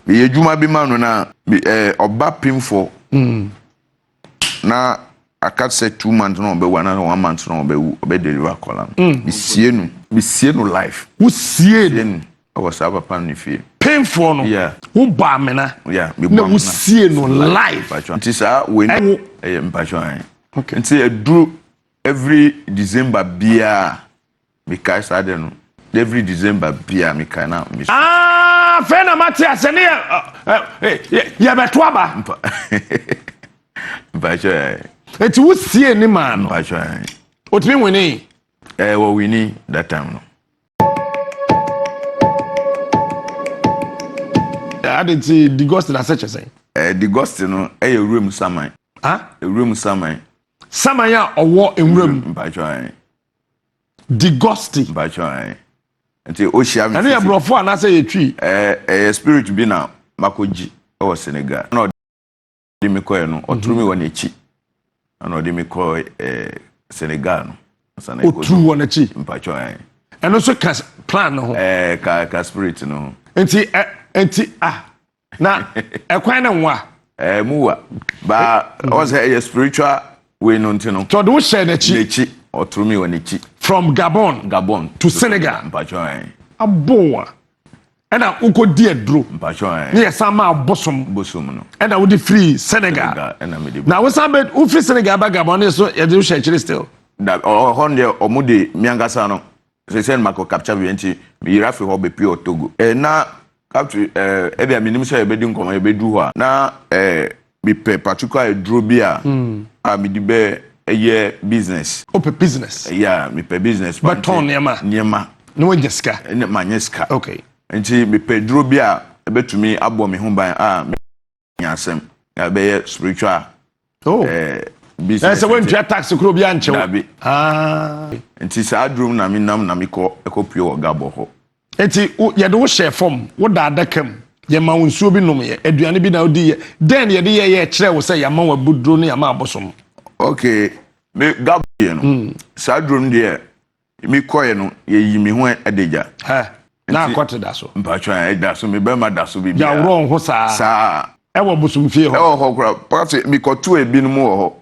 Meyɛ adwuma bi ma no na ɔba pemfoɔ na aka sɛ 2 months na ɔbɛwu anaa one month na ɔbɛwu, ɔbɛ deliver akɔla no. Mesie no, mesie no life. Wosie sie no? No ɛwɔ saa papa no ne fie. Pemfoɔ no? Yeah. Wobɔ amena? Yeah, na mebɔ amena. Wosie no live? Mpatwɔ, nti saa wei no ɛyɛ mpatwɔ ɛn. Nti ɛduru every December biara, mekae saa de no, every December biara mekae na me Ah, fɛn na mate ase ne yɛ ɛ, ɛ, yɛbɛto aba. Mpatwɔ ɛn. Eti wosie ne maa no? Mpatwɔ ɛn. Otumi win? Wɔ win that time no. Ade nti Digosti na sɛ kyɛ sɛn? Digosti no ɛyɛ wuram saman. Ah? Ewuram saman. Saman a ɔwɔ nwuram? Mpatwɔ ɛn. Digosti. Mpatwɔ ɛn, nti ohyia mi. Ɛno yɛ borɔfo anaasɛ yɛ Twi? Ɛyɛ spirit bi na makɔgyi ɛwɔ Senegal na ɔde mi kɔɛ no, ɔturu mi wɔ n'akyi ɛna ɔde mi kɔ Senegal no. Ansa na ɛkɔdu. Oturu wɔ n'akyi? Mpatwɔ ɛn. Ɛno nso ka plan no ho? Ka spirit no ho. Nti ɛ nti ah, na ɛkwan ne nwa? Mu wa baa ɔsɛ ɛyɛ spiritual wei no nti no. Tí ɔde wo hyɛ n'akyi? N'akyi, ɔturu mi wɔ n'akyi. From Gabon? Gabon. To Senegal? Mpatwɔ ɛn. Abo a ɛna wokɔdi aduro? Mpatwɔ ɛn. Ne yɛ san ma abosom? Bosom no. Ɛna wode firi Senegal? Senegal ɛna mede. Na wosan bɛ wofiri Senegal ba Gabon ne so, yɛde wo hyɛ akyire still? Da ɔhɔ no deɛ, ɔmo de mi ankasa no sɛ no makɔ capture bi, nti meyera firi hɔ bɛpue wɔ Togo. Na capture ɛbi a menim sɛ yɛbɛdi nkɔmmɔ, yɛbɛdu hɔ a na mepɛ particular aduro bi a mede bɛ ɛyɛ business. Wopɛ business? Ɛyɛ a mepɛ business. Bɛtɔn nneɛma? Nneɛma. Na woanya sika? Ɛne manyɛ sika. Nti mepɛ duro bi a ɛbɛtumi abɔ me ho ban a menya asɛm na ɛbɛyɛ spiritual business. Sɛ woantua tax koro bi ankyɛw? Dabi. Ah. Nti saa duro mu na menam na mekɔ ɛkɔpue wɔ Gabon hɔ. Nti yɛde wo hyɛ fam, woda adaka mu, yɛma wo nsuo bi nom, yɛ aduane bi na wodi, yɛ dɛn na yɛde yɛ kyerɛ wo sɛ yɛama wo abuduro ne yɛama abosom? Okay, me Gabon deɛ no, saa duro no deɛ, mekɔɛ no, yɛyi me ho adagya. Hɛ, na akɔte da so? Mpatwa, ɛda so, me bɛrima da so biribiara. Yɛaworɔ wo ho saa? Saa. Ɛwɔ bosomfie hɔ? Ɛwɔ hɔ koraa pɔte, mekɔto ebinom wɔ hɔ.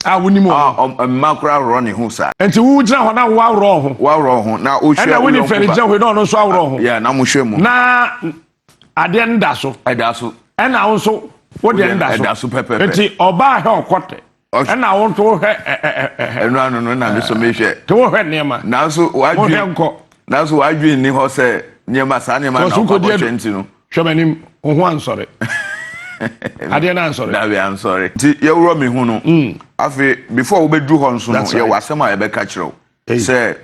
A wonim a wɔ? Mma koraa worɔ ne ho saa. Nti wo gyina hɔ na woaworɔ wo ho? Woaworɔ ho na wohwɛ ɛna wo wone yɔnko fɛ no ba. gyina hɔ na ɔno nso aworɔ ho? Yeah, na mohwɛ mu. Na adeɛ no da so? Ɛda so. Ɛna wo nso wodeɛ no da so? Ɛda so pɛpɛpɛ. Nti ɔbaa hwɛ ɔkɔte, ɛna wo nso wohwɛ ɛ Ɛno ano no na me so mehwɛ. Nti wohwɛ nneɛma? Nanso wohwɛ wadwen nkɔ. Nanso wadwen ni hɔ sɛ nneɛma saa nneɛma na Kɔso ɔkɔ kɔdi akɔhwɛ nti no. Hwɛ m'anim, wo ho ansɔre, adeɛ no ansɔre? Dabi, ansɔre. Nti yɛworɔ me ho no, afei before wobɛduru hɔ nso no, That's right. yɛwɔ asɛm a yɛbɛka kyerɛ wo Hey. sɛ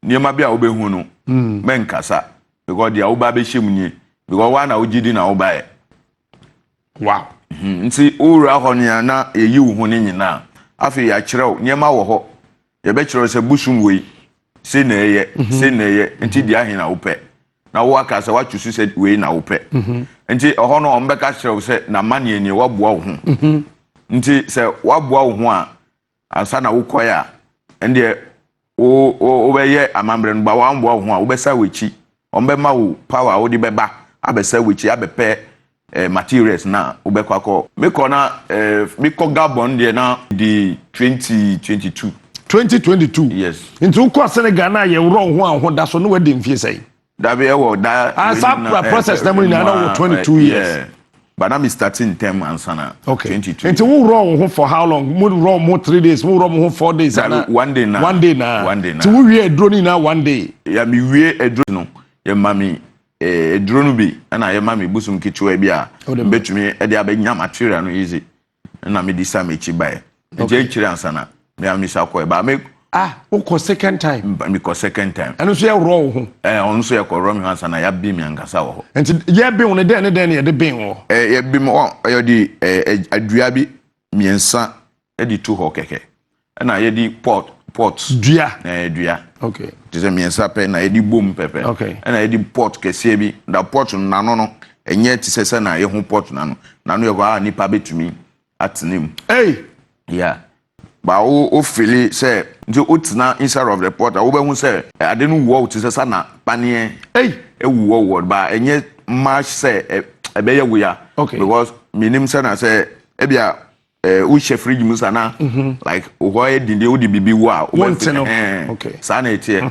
nneɛma bi a wobɛhu no, mɛnkasa because deɛ woba bɛhyɛ mu nie, because woa na wogye di na wobaeɛ. Nti wowura hɔ no a na yɛyi wo ho no nyinaa, afei yɛakyerɛ wo nneɛma wɔ hɔ, yɛbɛkyerɛ wo sɛ busum wei sei na ɛyɛ, sei na ɛyɛ, nti deɛ ahe na wopɛ, na woaka sɛ woatwo so sɛ wei na wopɛ. Nti ɛhɔ no ɔmbɛka kyerɛ wo sɛ namanneɛ nie, woaboa wo ho. Nti sɛ woaboa wo ho a, ansa na wokɔɛ a, ɛndeɛ wobɛyɛ amammerɛ no ba. Woamboa wo ho a, wobɛsa w'akyi, ɔmbɛma wo power a wode bɛba abɛsa w'akyi abɛpɛ materials na wobɛkɔ akɔ. Mekɔ na mekɔ Gabon deɛ na di 2022. 2022? Yes. Nti wokɔ Senegal na yɛworɔ wo ho a wo ho da so na woadi mfie sɛn? Dabi, ɛwɔ da. Ah, saa process na mu nyinaa na wɔ 22 years. Yeah. But na me starting ntɛm ansa na 22. Nti woworɔ wo ho for how long? Mo worɔ mo ho 3 days, mo worɔ mo ho 4 days? Dabi, ana? one day na. One day na? One day na. Nti wowie aduro no nyinaa one day? Ya, mi wie aduro no, yɛma mi aduro no bi, ɛna yɛma mi busum ketewa bi a Wode ma. mbɛtumi ɛde abɛnya material no easy, ɛna mi di sa m'akyi baeɛ. Nti akyire ansa na mi a mi sa kɔɛ ba mi. Ah, wokɔ second time? Mi kɔ second time. Ɛno nso yɛworɔ wo ho? Ɔno nso yɛ kɔ mi ho ansa na yɛabi mi ankasa wɔ hɔ. Nti yɛben wo no, dɛn ne dɛn ne yɛde ben wɔ? Yɛbi mi ɔ yɛde adua bi mmiɛnsa ɛde to hɔ kɛkɛ, ɛna yɛde pot. Dua? Dua. Te sɛ mmiɛnsa pɛ na yɛde bom pɛpɛ. Ɛna yɛde pot kɛseɛ bi na pot no n'ano no ɛnyɛ te sɛ na yɛho pot n'ano yɛ hɔ a nipa bɛtumi atena mu. Hey. Yeah, ba wo feel sɛ nti o tena inside of the pot a, wobɛhu sɛ ade no wɔ wo te sɛ na paneɛ Hey. ɛwuwɔ wɔ ba, ɛnyɛ much sɛ ɛ Ɛbɛyɛ wo ya. Okay. Because menim sɛ na sɛ ebia wohyɛ fridge mu sa na like hɔ yɛ denden, wode biribi wo a Wonte no. Ɛhɛn. Okay. Saa na ɛteɛ.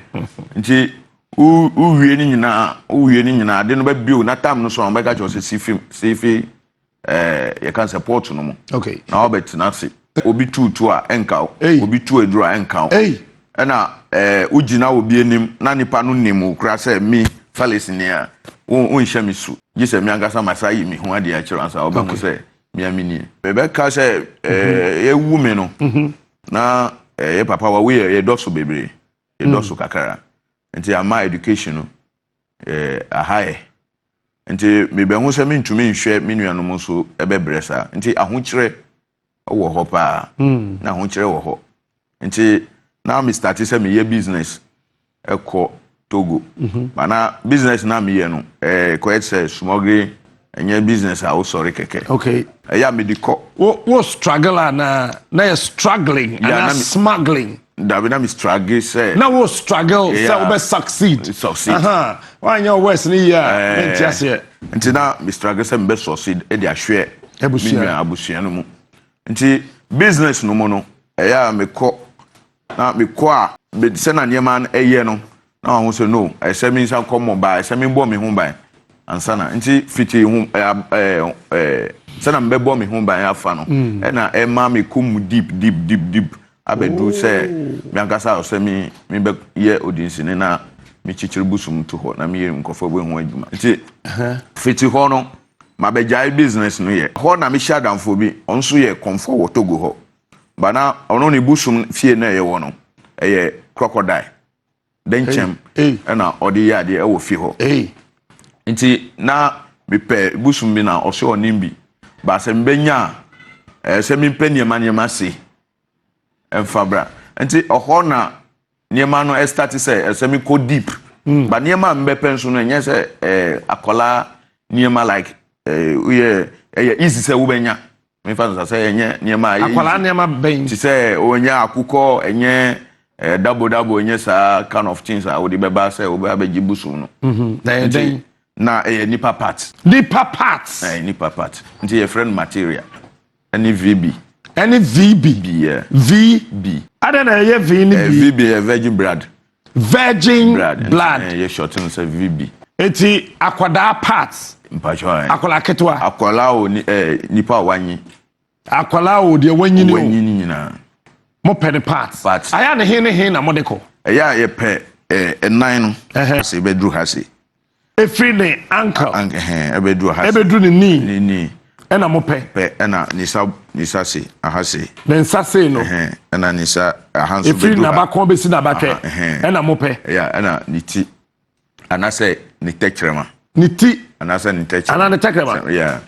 Nti wowie ne nyinaa, wowie ne nyinaa, ade no bɛbio na tam no so a, wɔbɛka kyerɛ wo sɛ si fi si fi yɛka sɛ port no mu na wabɛtena ase. Obi tuutu a, ɛnka wo. Ei. Obi tu aduru a, ɛnka wo. Ei. Ɛna wogyina obi anim na nipa no nim wo kora sɛ me Felix ni a, wo wonhyɛ me su, gye sɛ me ankasa masa yi me ho adeɛ akyerɛ ansa wobɛhu sɛ mea me nie. Mebɛka sɛ yɛwu me no na yɛ papa wa woyɛ yɛdɔso bebree, yɛdɔso kakra, nti ama education no aha yɛ, nti mebɛhu sɛ mentumi nhwɛ me nuanom nso ɛbɛbrɛ saa, nti ahokyerɛ wɔ hɔ paa na ahokyerɛ wɔ hɔ, nti na me start sɛ meyɛ business ɛkɔ Togo ba na business na meyɛ no kɔyɛ sɛ smuggling, ɛnyɛ business a wosɔre kɛkɛ. Ɛyɛ a mede kɔ. Wo struggle ana na yɛ struggling Yeah, ana na me- smuggling? Dabi, na me struggle sɛ Na wo struggle sɛ wobɛ succeed. Succeed. Aha. Woanyɛ wo words ne yie a, mente aseɛ. Nti na me struggle sɛ mebɛ succeed de ahwɛ Abusua. me nua abusua no mu, nti business no mu no, ɛyɛ a mekɔ na mekɔ a sɛ na nneɛma no ɛyɛ no na wahu sɛ no, ɛsɛ me nsa kɔ mmɔ ba, ɛsɛ me bɔ me ho ban ansa na nti fiti ho ɛɛ ɛɛ ɛɛ sɛ na mebɛbɔ me ho ban afa no, ɛna ɛma me kɔ mu deep, deep, deep, deep abɛduru sɛ me ankasa ɔsɛ me mebɛyɛ odinsini na mekyekyere busum to hɔ na meyɛ nkurɔfoɔ bɛ ho adwuma. Nti fiti hɔ no, mabɛgyae business no yɛ hɔ na mehyɛ adamfoɔ bi, ɔno nso yɛ kɔmfoɔ wɔ Togo hɔ ba, na ɔno ne busum fie na ɛyɛ wɔ no ɛyɛ crocodile dɛnkyɛm Hey. ɛna ɔde yɛ adeɛ ɛwɔ fie hɔ. Ei. Nti na mepɛ busum bi na ɔsɛ ɔnim bi ba sɛ mbɛnya a, sɛ mempɛ nneɛma se ɛmfa bra, nti ɔhɔ na nneɛma no ɛstart sɛ ɛsɛ mekɔ deep ba. Nneɛma a mbɛpɛ nso no, ɛnyɛ sɛ akɔlaa nneɛma like woyɛ ɛyɛ easy sɛ wobɛnya, mefa no sɛ ɛnyɛ nneɛma a ɛyɛ Akwalaa easy. nneɛma bɛn? Te sɛ ɔnyɛ akokɔ, ɛnyɛ dabo dabo, ɛnyɛ saa kind of things a wode bɛba sɛ wobɛ abɛgye busum no. Na ɛyɛ Nti, dɛn? Na ɛyɛ nipa part. Nipa parts? Ɛyɛ nipa part, nti yɛfrɛ no material ɛne VB. Ɛne VB? B, yeah. V? B. Adɛn na ɛyɛ V ne B? VB yɛ virgin blood. Virgin blood. Nti, blood. Yɛ short no sɛ VB. Eti akwadaa parts? Mpatwɔ ɛ. Akwadaa ketewa? Akwadaa o ni nipa a wanyi. Akwadaa o deɛ wanyini o. Wanyi ni nyinaa. Mopɛ ne parts? Parts. Ayɛ a ne he ne he na mode kɔ? Ɛyɛ a yɛpɛ ɛnan no ase bɛduru ha se. Efiri ne ankle? Ɛhɛn, ɛbɛduru ha se. Ɛbɛduru ne knee? Ne knee. Ɛna mopɛ? Pɛ, ɛna ne nsa se aha se. Ne nsa sei no? Ɛhɛn, ɛna ne nsa aha nso Efiri bɛduru ha. n'abakɔn bɛsi n'abatwɛ? Aha, ɛhɛn. Ɛna mopɛ? Ɛyɛ ɛna ne ti anaasɛ ne tɛkyerɛma. Ne ti? Anaasɛ ne tɛkyerɛma. Anaa ne tɛkyerɛma? Yeah.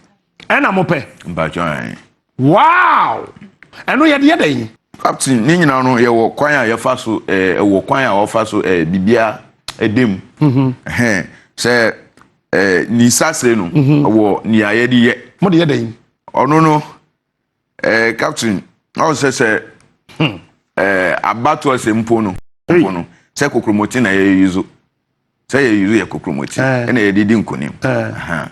Ɛna mopɛ? Mpatwɔ ɛn. Wow, ɛno yɛde yɛ dɛn? Captain, ne nyinaa no yɛwɔ kwan a yɛfa so, ɛwɔ kwan a wɔfa so bibia ɛda mu. Ɛhɛn, sɛ ne nsa se no ɛwɔ nea yɛde yɛ. Mode yɛ dɛn? Ɔno no captain, ɔwɔ sɛ abatoɔ sɛ mpo no mpo no sɛ kokromoti na yɛyɛ yuzo, sɛ yɛ yuzo yɛ kokromoti ɛna yɛde di nkonim. Ahan.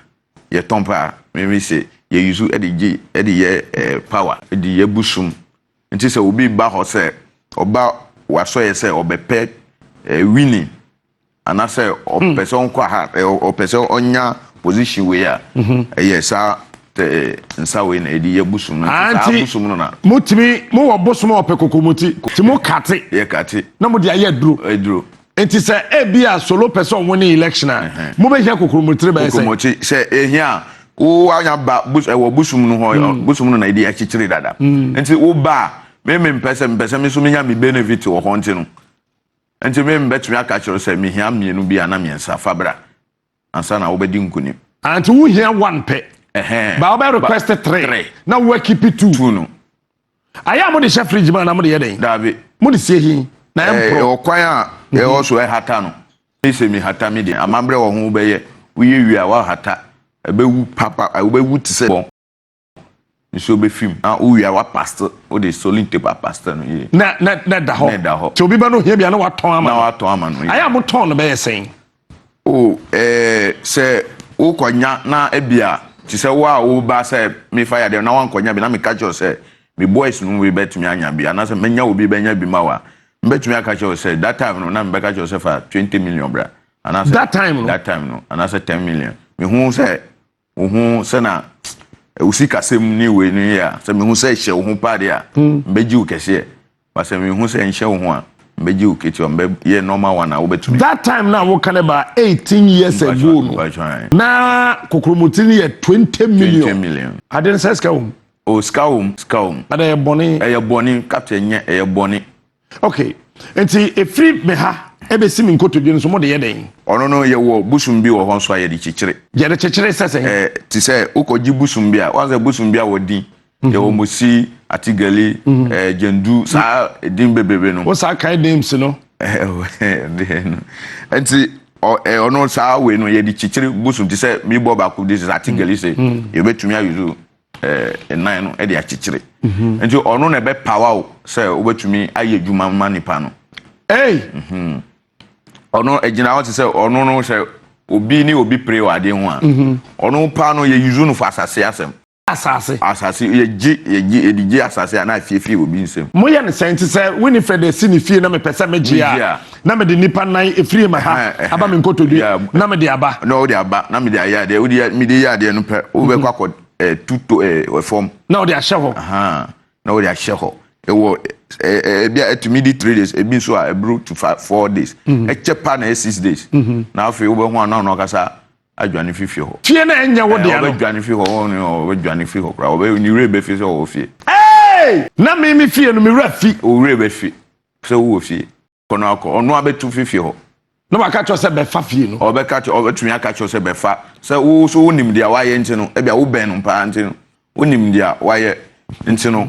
Yɛtɔn paa, mímí sɛ yɛ yuzo ɛde gye, ɛde yɛ power, ɛde yɛ busum, nti sɛ obi ba hɔ sɛ ɔba wasɔ yɛ sɛ ɔbɛpɛ winning anaasɛ ɔpɛ sɛ ɔnkɔ ha, ɔpɛ sɛ ɔnya position wei a, ɛyɛ saa nsa wei na yɛde yɛ busum no, nti saa Anti busum no na motumi mowɔ bosom a ɔpɛ kokomoti, nti mo kate yɛ kate na mode ayɛ aduro? Aduro. Nti sɛ ebi a Solo pɛ sɛ ɔwɔ ne election a, mobɛhia kokromotire bɛyɛ sɛ? Kokromoti sɛ ehia a, wo anya ba bus ɛwɔ busum no hɔ, busum no na yɛde akyekyere dada, nti wo ba a, me mpɛ sɛ me nso menya me benefit wɔ hɔ, nti no nti me mbɛtumi aka kyerɛ sɛ mehia mmienu bi ana mmiɛnsa fa bra ansa na wobɛdi nkonim. Anti wohia one pɛ? Ɛhɛn. Ba wobɛ request three, three. Na wo keep two? Two no. Ayɛ a mode hyɛ fridge mu a na mode yɛ dɛn? Daabi. Mode sie hi na ɛmporɔ? Ɛwɔ kwan a ɛwɔ so ɛhata no, me sɛ mehata me deɛ, amammerɛ wɔ ho, wobɛyɛ woyɛ wie a, woahata, ɛbɛwu papa, wobɛwu te sɛ bɔn nsuo bɛfim na wowie a, wapaste, wode sewing tape apaste no yie. Na da hɔ? Na ɛda hɔ. Nti obi bɛ no hia bia na watɔn ama na no? Watɔn ama no yie. Ayɛ a motɔn no bɛyɛ sɛn? O sɛ wokɔnya na ebia Te sɛ wo a woba sɛ mefa yadeɛ na wankɔnya bi na meka kyerɛ wo sɛ me boys no mu bi bɛtumi anya bi anaasɛ mɛnya obi bɛnya bi ma wo a, mɛtumi aka kyerɛ wo sɛ that time no na mebɛka kyerɛ wo sɛ fa 20 million bra anaasɛ That time no? That time no anaasɛ 10 million. Mehu sɛ wo ho sɛ na wo sikasɛm ne wei no yɛ a, sɛ mehu sɛ ɛhyɛ wo ho paa deɛ a, mbɛgye wo kɛseɛ. But sɛ mehu sɛ ɛnhyɛ wo ho a, mbɛgye wo ketewa, mbɛyɛ normal one a wobɛtumi. That time na woka no ba 18 years ago no, na kokromoti no yɛ 20 million. 20 million. Ade no sɛ sika wɔ mu. Oh, sika wɔ mu, sika wɔ mu. But ɛyɛ bɔne. Ɛyɛ bɔne, captain nyɛ, ɛyɛ bɔne. Okay, nti efiri me ha ebesi me nkotodwe no so mo de yɛ dɛn? Ɔno no yɛwɔ bosom bi wɔ hɔ nso a yɛde kyekyere. Yɛde kyekyere sɛ sɛn? Ɛɛ te sɛ wokɔgye bosom bi a, wɔn sɛ bosom bi a wɔ din. Yɛwɔ Mosi, Atigali, ɛɛ Gyandu, saa din bebrebe no. Wo saa kae names no? Ɛɛ no. Nti ɔ ɛɛ ɔno saa wei no yɛde kyekyere bosom te sɛ mebɔ baako de sɛ Atigali sɛ yɛbɛtumi ayusu ɛɛ nan no de akyekyere. Nti ɔno na ɛbɛpawa wo sɛ wobɛtumi ayɛ adwuma ma nipa no. Ei! Ɔno ɛgyina hɔ te sɛ ɔno no sɛ obi ne obi pere wɔ adeɛ ho a, ɔno paa no yɛ use no for asase asɛm. Asase. Asase yɛgye yɛgye yɛde gye asase a na afiefie obi nsam. Moyɛ no sɛn? Nti sɛ Winifred asi ne fie na mepɛ sɛ megye a, na mede nnipa nan efiri ma ha aba me nkotodwe na mede aba. Na wode aba na mede ayɛ adeɛ wode mede yɛ adeɛ no pɛ wobɛkɔ akɔ tuto fam. Na wode ahyɛ hɔ. Na wode ahyɛ hɔ ɛwɔ ebi a ɛtumi di 3 days, ebi nso a ɛboro to 4 days, ɛkyɛ pa na ɛyɛ 6 days, na afei wobɛho a na ɔno akasa adwane fi fie hɔ. Fie na ɛnyɛ wo dea no. Ɔbɛdwane fi hɔ, ɔne ɔbɛdwane fi hɔ koraa, ɔbɛ ne werɛ bɛfi sɛ ɔwɔ fie. Hey! Na me me fie no me werɛ fi. Wo werɛ bɛfi sɛ wowɔ fie. Kɔ no akɔ, ɔno abɛtu fi fie hɔ. Na waka kyerɛ sɛ bɛfa fie no. Ɔbɛka kyerɛ, ɔbɛtumi aka kyerɛ sɛ bɛfa. Sɛ wo so wonim deɛ wayɛ nti no, ebia wobɛn no paa nti no, wonim deɛ wayɛ nti no,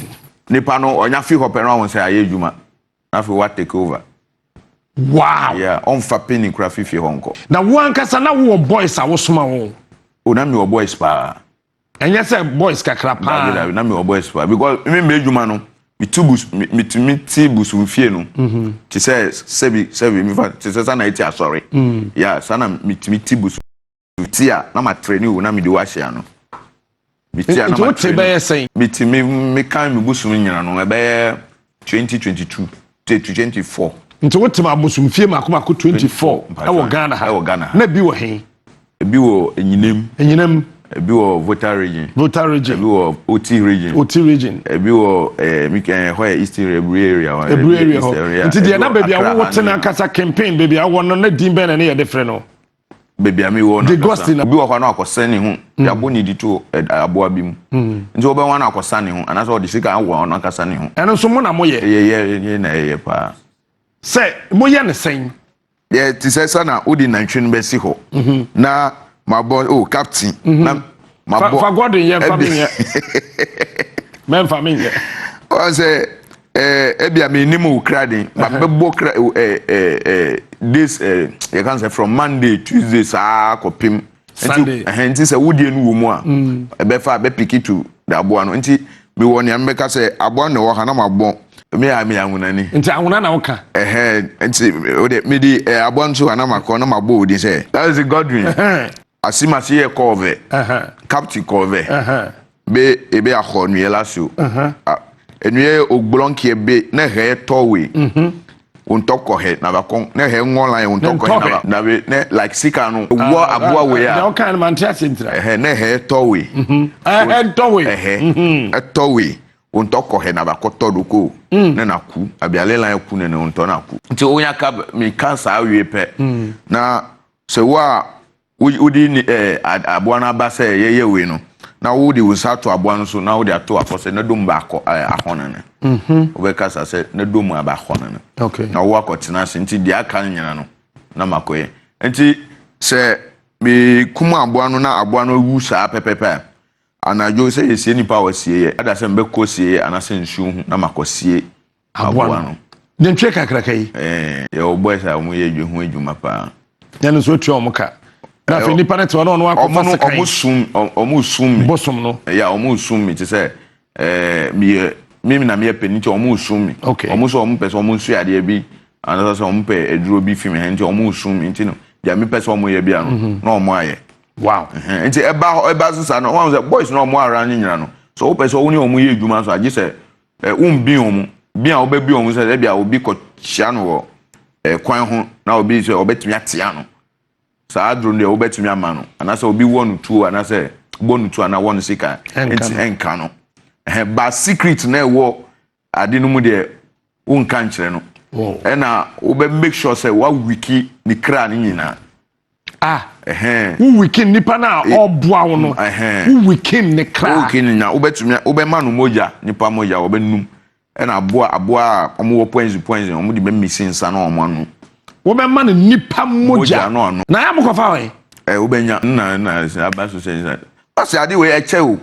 nipa no ɔnya fi hɔ pɛ no ahun sɛ ayɛ adwuma. Na afei wa take over. Wow! Yeah, ɔnfa penny kura fi fie hɔ nkɔ. Na wo ankasa na wowɔ boys a wosoma wɔn? O, na mewɔ boys paa. Ɛnyɛ sɛ boys kakra paa. Dabi dabi, na mewɔ boys paa because me mbɛ adwuma no, me tu bus, me metumi ti busumfie no. Te sɛ sɛbi sɛbi mefa te sɛ sana eti asɔre. Yeah, sana metumi ti bus ti a na ma training wo na me de wo ahyɛ ano. Me ti a na ma training. Bɛyɛ sɛn? Me ti me me kan me busum nyina no ɛbɛyɛ 2022 to 24. Nti wote ma abosomfie mako mako 24 ɛwɔ Ghana ha. Ɛwɔ Ghana ha. Na bi wɔ he? Ebi wɔ Enyinam. Enyinam. Ebi wɔ Volta Region. Volta Region. Ebi wɔ Oti Region. Oti Region. Ebi wɔ ɛɛ ɛɛ hɔ yɛ East area, Eburi area hɔ. Eburi area hɔ. Nti deɛ na baabi a wɔwɔ te n'ankasa campaign baabi a wɔwɔ no na din bɛn na ne yɛ de frɛ no? Baabi a mewɔ no ankasa. Obi wɔ hɔ a na wakɔsɛn ne ho. Yɛabɔ ne di to aboa bi mu. Nti wobɛhu a na akɔsa ne ho anaasɛ ɔde sika awɔ ɔno ankasa ne ho. Ɛno nso mo na moyɛ? Yɛyɛ, yɛ na yɛyɛ paa. Sɛ moyɛ ne sɛn? Yɛ te sɛ sɛ na wode nantwi no bɛsi hɔ na mabɔ oh captain na mabɔ. Fa Gordon yɛ nfa mi nyɛ. Mɛnfa mi nyɛ. Wɔn sɛ ɛɛ ebi a mi nim wo kra den ba bɛbɔ kra ɛɛ ɛɛ days ɛɛ yɛ kan sɛ from Monday, Tuesday saa kɔpem. Sunday. Ɛhɛn nti sɛ wodie no wɔ mu a ɛbɛfa bɛpiki to the aboa no nti mewɔ nea mebɛka sɛ aboa no na ɛwɔ ha na mabɔ me a meyɛ anwonani. Nti anwona na woka? Ɛhɛn nti wode mede aboa no so ha na makɔ na mabɔ odin sɛ. That is Godwin. Asimasi yɛ kɔɔvɛ. Captain kɔɔvɛ. Be ebe axɔ nuyɛ la si o. Enuyɛ ogblɔ nkiɛ be ne hɛ tɔ we. Wontɔ kɔhɛ na ba kɔn ne hɛ ŋɔ la yɛ wontɔ kɔhɛ na ba na be ne like sika no wɔ aboa we a. Deɛ ɔka no mante ase ntira. Ɛhɛ ne hɛ tɔ we. Ɛhɛ tɔ we. Ɛhɛ ɛtɔ we wontɔ kɔhɛ na ba kɔtɔ do ko ne na ku abiale la yɛ ku ne ne wontɔ na ku. Nti wonya ka mi ka saa wie pɛ na sɛ wo a wode ne ɛɛ aboa no aba sɛ yɛyɛ wei no na wode wo nsa ato aboa no so na wode ato afɔ sɛ ne dom baakɔ ɛɛ ahɔn no. Wobɛkasa sɛ ne dom aba ahɔn no. Na wo akɔtena ase nti deɛ aka no nyina no na makɔyɛ. Nti sɛ mekum aboa no na aboa no awu saa pɛpɛpɛ a, anadwo sɛ yɛsie nipa a wɔasie yɛ ada sɛ mebɛkɔ sie anaasɛ nsuo ho na makɔsie aboa no. Nantwie kakraka yi. Ɛɛ yɛwɔ boys a wɔyɛ adwa ho adwuma paa. Yɛn nso atua wɔn ka. Na afei nipa no te hɔ na ɔno akɔfa sekan. Ɔmo sum ɔmo sum mi. Bosom no. Ɛyà ɔmo sum mi te sɛ ɛɛ meyɛ mi na meyɛ panyin nti ɔmo sum mi. Okay. Ɔmo sɛ ɔmo pɛ sɛ ɔmo nsu adeɛ bi anaasɛ sɛ ɔmo pɛ aduro bi fi mi ha nti ɔmo sum mi nti no deɛ mi pɛ sɛ ɔmo yɛ bi ano na ɔmo ayɛ. Wow. Nti ɛba hɔ ɛba so saa no wɔn sɛ boys na wɔn ara ne nyina no so wopɛ sɛ wɔn ne wɔn yɛ adwuma so agye sɛ ɛ wɔn bi wɔn bi a wɔbɛbi wɔn sɛ ɛbi a obi kɔ hyia no wɔ ɛ kwan ho na obi sɛ ɔbɛtumi atea no saa aduro no deɛ wobɛtumi ama no anaasɛ obi wɔ no tuo anaasɛ bɔ no tuo anaa wɔ no sika nti ɛnka no ɛhɛn ba secret na ɛwɔ ade no mu deɛ wonka nkyerɛ no ɛna wobɛ make sure sɛ wawiki ne kra no nyinaa. Ah, wo weaken nipa no a ɔboa wo no, wo weaken ne kra. Wo weaken ne nya, wobɛtumi wobɛma no mogya, nipa mogya wɔbɛnum. Ɛna aboa aboa a wɔn wɔ poison poison wɔn de bɛmisi nsa na wɔn ano. Wobɛma no nipa mogya. Mogya no ano. Na yɛ mokɔfa wɔn. Ɛ wobɛnya nna nna aba so sɛ nsa. Ɔsɛ ade wei ɛkyɛ o.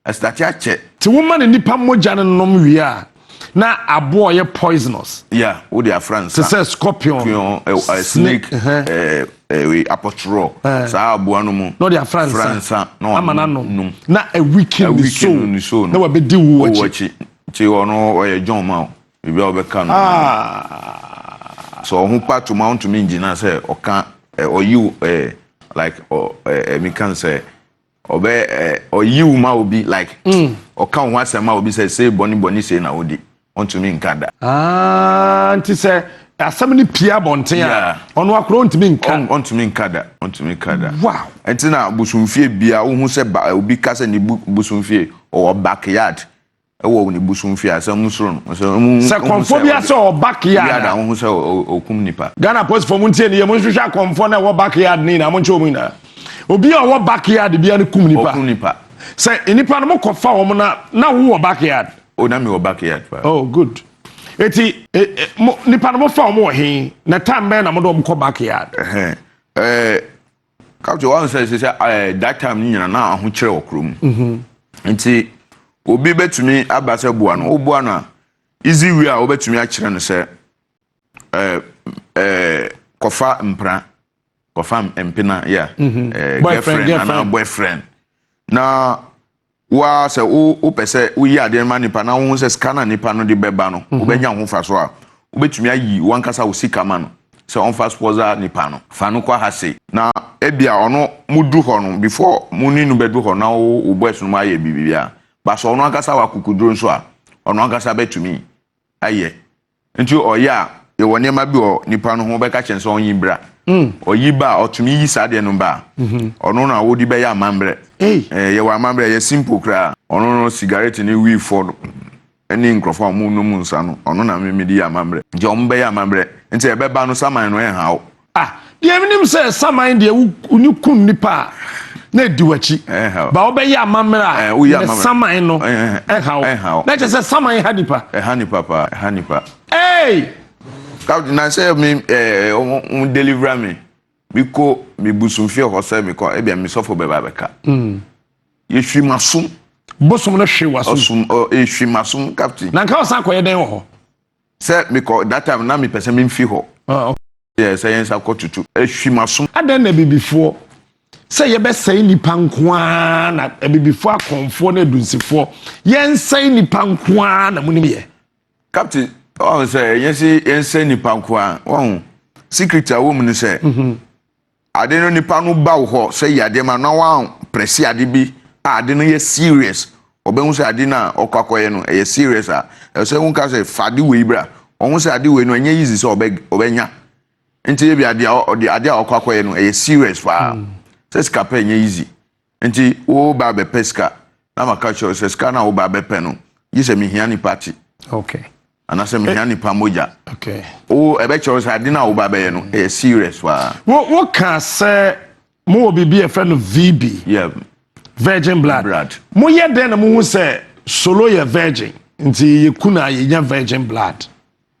Ɛstate akyɛ. Nti woma no nipa mogya no nom wie a, na aboa a ɔyɛ poisonous. Yeah, wode afra nsa. Te sɛ scorpion, scorpion eh, eh, snake, eh, eh, wei, apɔtorɔ, saa aboa no mu. Na ɔde afra nsa. Fra nsa na ama no anom. Na awikin ne soul. Ne soul no. Na wabɛdi wo akyi. Akyi. Nti ɔno ɔyɛ John ma wo. Biribi a wobɛka no. Ah. Sɛ ɔho pa to ma wontumi ngyina sɛ ɔka ɔyi eh, like ɔ eh, meka sɛ Ɔbɛ ɛ ɔyi wo ma obi like ɔka wo ho asɛm ma obi sɛ sei bɔne bɔne sei na wodi ɔntumi nka da. Ah, nti sɛ asɛm no pie abɔnten a ɔno akora ɔntumi nka. Ɔntumi nka da, ɔntumi nka da. Wow. Nti na bosomfie bia wohu sɛ ba obi ka sɛ ne bosomfie ɔwɔ backyard Wɔ ne bosom fie a sɛ ɔmo suro no sɛ ɔmo Sɛ kɔmfoɔ bi asɛ ɔwɔ back yard a wohu sɛ ɔkum nipa. Ghana apolisifoɔ mo ntie ne yie mo nhwehwɛ akɔmfoɔ no a ɛwɔ back yard no nyinaa mo nkye wɔn nyinaa obi a ɔwɔ back yard biara no kum nipa. Ɔkum nipa. Sɛ nipa no mo kɔ fa wɔn na na wo wɔ back yard. O na mi wɔ back yard paa. Oh good eti e, e, mo nipa no mo fa wɔn wɔ he na time bɛn na mo de wɔn kɔ back yard. Ɛhɛn ɛɛ Captain wɔn sɛ sɛ ɛɛ that time ne nyina na ahokyerɛ wɔ kurom mhm. nti obi bɛtumi aba sɛ boa no woboa no a easy way a wobɛtumi akyerɛ no sɛ ɛɛ ɛɛ kɔfa mpra kɔfa mpena ya mhm. ɛɛ girlfriend anaa boyfriend na Wo ara sɛ wo wopɛ sɛ woyi adeɛ ma nipa na wohu sɛ sika na nipa no de bɛba no mhm. wobɛnya ho fa so a wobɛtumi ayi wankasa wo sika ma no sɛ ɔmfa sponsor nipa no fa no kɔ ha sei na ebia ɔno mudu hɔ no before mo ne no bɛdu hɔ na wo wo boys no mu ayɛ biribiara ba sɛ ɔno ankasa wɔ akokoduro nso a ɔno ankasa bɛtumi ayɛ Nti ɔyɛ a, yɛwɔ nneɛma bi wɔ nipa no ho wobɛka kyerɛ no sɛ ɔnyi bra. Mm. Ɔyi ba a, ɔtumi yi saa adeɛ no ba a, mm-hmm. ɔno na wode bɛyɛ amammerɛ. Eh, yɛwɔ amammerɛ, ɛyɛ simple koraa. Ɔno no sigaret ne wii fɔ no ne nkurɔfoɔ a wɔnom nsa no, ɔno na mede yɛ amammerɛ. Nti wɔn bɛyɛ amammerɛ. Nti ɛbɛba no saman no ɛnha wo. Ah, deɛ menim sɛ saman deɛ wo ne kum nipa a na edi w'akyi. Ba wobɛyɛ amammerɛ a ne saman no ɛha wo. Na kyerɛ sɛ saman ha nipa. Ɛha nipa paa, ɛha nipa. Hey! Captain, na sɛ me ɛɛ wɔn deliver me, me kɔ me busumfie hɔ sɛ me kɔ ebia me sɔfo bɛba abɛka. Mm. Yɛhwi m'asom. Bosom no hwe w'asom. Ɔsom ɔ ehwi m'asom captain. Na nka ɔsan akɔyɛ dɛn wɔ hɔ? Sɛ mekɔ that time na mepɛ sɛ memfi hɔ. Ah, okay. Yɛ sɛ yɛn nsa kɔ tutu. Ehwi m'asom. Adɛn na abibifoɔ sɛ yɛbɛsɛe nnipa nko ara na abibifoɔ akɔmfoɔ ne adunsifoɔ yɛnsɛe nnipa nko ara na monim yɛ? Captain, wɔn sɛ ɛnyɛ sɛ yɛnsɛe nnipa nko ara wɔn secret a wɔn mu no sɛ mhm. Ade no nipa no ba wo hɔ sɛ yɛ adeɛ ma na wɔamprɛse ade bi a ade no yɛ serious ɔbɛhu sɛ ade no a ɔkɔ akɔyɛ no ɛyɛ serious a ɛsɛ sɛ wonka sɛ fa ade wei bra ɔhu sɛ ade wei no ɛnyɛ easy sɛ ɔbɛ ɔbɛnya nti ebi ade a ɔde ade a ɔkɔ akɔyɛ no ɛyɛ serious paa hmm. sɛ sika pɛ ɛnyɛ easy nti wo ba abɛpɛ sika na maka kyerɛ sɛ sika no a wo ba abɛpɛ no gye sɛ mehia nipa te okay anaasɛ mehia nipa mogya wo ɛbɛkyerɛ sɛ ade no a woba bɛyɛ no ɛyɛ serious paa wo woka sɛ mowɔ biribi a ɛfrɛ no VB yeah. virgin blood, blood. Moyɛ dɛn na mohu sɛ solo yɛ virgin nti yɛku no a yɛnya virgin blood?